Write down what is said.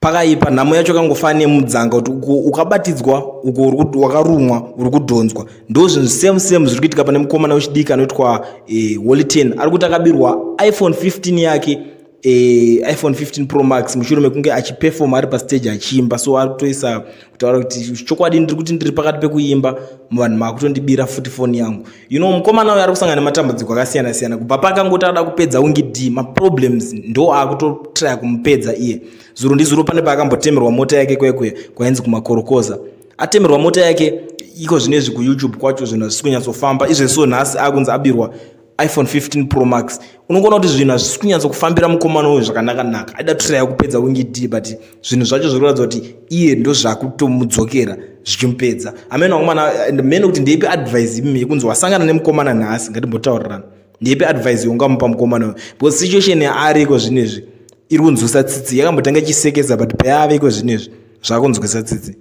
Pakaipa, nhamo yacho yakangofana nemudzanga kuti uko ukabatidzwa, uko wakarumwa, uri kudhonzwa. Ndo zvinhu same same zviri kuitika pane mukomana wechidiki anoitwa Holy Ten. Ari kuti akabirwa iPhone 15 yake, iPhone 15 Pro Max, mushure mekunge achiperforma ari pastage achiimba. So ari kutoisa kutaura kuti chokwadi ndiri kuti ndiri pakati pekuimba, vanhu makutondibira futi foni yangu. Mukomana uyu ari kusangana nematambudziko akasiyana siyana kubva paakangoti ada kupedza Winky D. Maproblems ndo akutotraya kumupedza iye. Zuro ndizuro pane paakambotemerwa mota yake kwekwe kwainzi kumakorokoza, atemerwa mota yake. Iko zvinezvi kuYouTube kwacho zvinhu hazvisi kunyatsofamba izvezvo. Nhasi akunzi abirwa iPhone 15 Pro Max. Unongoona kuti zvinhu hazvisi kunyatsokufambira mukomana uyu zvakanaka-naka. Aida kutraya kupedza Winky D, but zvinhu zvacho zviri kuratidza kuti iye ndo zvakutomudzokera zvichimupedza. Amene vakomana, mene kuti ndeipi advice imi yekunzi wasangana nemukomana nhasi? Ngatimbotaurirana, ndeipi advice yaungamupa mukomana uyu? Because situation yaariko zvinezvi iri kunzwisa tsitsi. Yakambotanga ichisekesa, but payaveko zvinezvi zvakunzwisa tsitsi.